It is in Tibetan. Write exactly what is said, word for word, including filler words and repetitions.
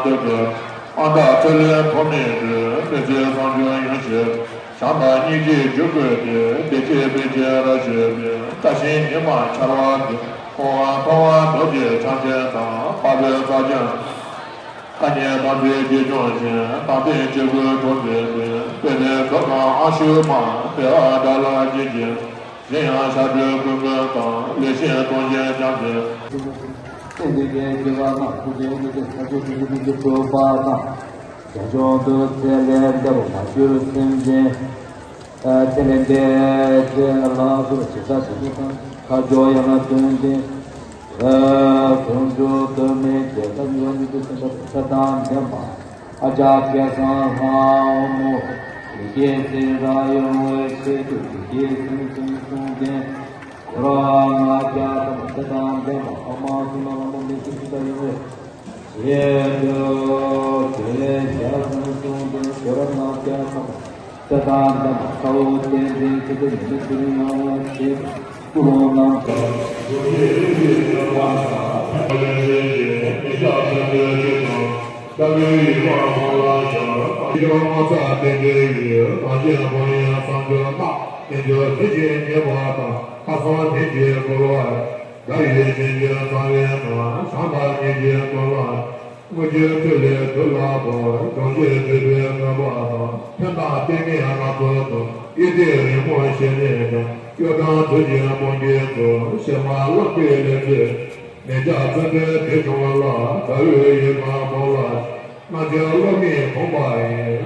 ཨ་མྲ་ཐུ་ལེ་ཐོགས་མེད་ཀྱི། མི་ཚེ་བཟང་སྤྱོད་ཡོངས་ཤེས། བྱམས་དང་སྙིང་རྗེའི་འཇུག་སྒོ་སྟེ། བདེ་སྐྱིད་སྤེལ་མཁྱེན་རབ་བྱེད་པའི། བཀྲ་ཤིས་ཉི་མ་འཆར་བ་འདི། མཐོང་བ་མཐོང་བ་རྡོ་རྗེ་འཆང་ཆེན་དང་། དཔལ་བེ་ཙ་ཅན། ཐ་སྙད་དམ་ཚིག་གཅེས་སྐྱོང་ཅན། དམ་པའི་སྤྱི་སྒོས་གྲུབ་མཛད་པའི། དཔལ་ལྡན་མཛོ་སྒང་ཨ་ཤུ་མ། དེ་ཨ་དགྲ་ལྷ་གཅིག་གིས། གཞན་ཡང་ཞབས་དྲུང་ཀུན་དགའ་དང་། ལེགས་བཤད་སྟོང་བཞིན་སྐྱོང་མཛད། བསྟན་འཛིན་གྱི་དགེ་བ་རྣམས། ཐུགས་རྗེ་ཉིད་དུ་ས་ཆུ་ཀུན་ཏུ་ཀུན་ཏུ་གྲུབ་པ་དང་། རྒྱ་མཆོག་ཏུ་ཚེ་ལས་འདས་པ་མ་གྱུར་སེམས་ཅན། ཚེ་ལས་འདས་ཚེ་ལ་སོགས་ཇི་ལྟར་ཞིག་ནི་དང་། ཁ་སྐྱོ་ཡང་ན་སྟོན་ཏེ། ཁོང་ཁྲོ་གདོད་མའི་རྒྱལ་ཐབས་ཡོད་ཉིད་དུ་སེམས་པ་ཐ་དད་ལྡན་པ། ཨ་ཅག་སྐལ་བཟང་ལྷ་མོ། ཡི་གེ་སྲིད་རང་ཡོང་བའི་ཆེད་དུ། ཡི་གེ་སྲིད་གསུམ་གསུང་ལྡན། འཁོར་བ་ལྔ་བརྒྱ་ཐམ་པ་ཐ་དད་ལྡན་པ། ཨ་མ་གསུམ་ལ་ལམ་པོ་མི་སྲིད་ཇི་ལྟར་ཡོང་བའི་ཆེད་དུ། དེ་ལས་ཞལ་གསུམ་གསུང་ལྡན། འཁོར་བ་ལྔ་བརྒྱ་ཐམ་པ་ཐ་དད་ལྡན་པ། ས་འོག་བསྟན་འཛིན་ཆེད་དུ། ཉི་མ་ཚེ་རིང་ཡོང་བའི་ཆེད་དུ། ཀུན་སློང་རྣམ་དག་ལྷ་མོའི་ཡུམ་དབང་མོ་ལ་ཤར། ཡི་དམ་ཚངས་པའི་དེད་དཔོན་ཡི། རང་གི་དཔོན་ཡོན་བསམ་སྦྱོར་རྣམས། དལ་འབྱོར་དེ་བཞིན་ཉེས་པ་དང་། ལྷག་བསམ་ལྷུན་གྱིས་འཁོར་བ། དགྲ་ཡི་གཅིན་སྙིར་གཙང་བའི་ནང་། བྱམས་དང་སྙིང་རྗེའི་ཀུན་སློང་། དངོས་འབྱོར་མཐུ་ལས་སྒྲུབ་ལ་ཕོག་སྦྱོང་བྱེད་སྒྲུབ་པའི་མོས་པ་དང་། ཕན་དང་ལྟས་ངན་སྣ་ཚོགས་དང་། ཡིད་བདེ་རེ་སྨོན་ཞེ་ནས་ཀྱང་། གཡོ་དང་དུག་གི་དཔུང་གིས་ཚུགས། གཤེད་མ་ལག་པས་ལན་འཚོལ། མེ་ལྕེ་བཙན་པོའི་དེད་དཔོན་ལ། དགྲ་བོའི་ཡུལ་དང་ཕོ་ལ། རྣལ་འབྱོར་བློ་མིག་ཕོངས་པ་ཡིས།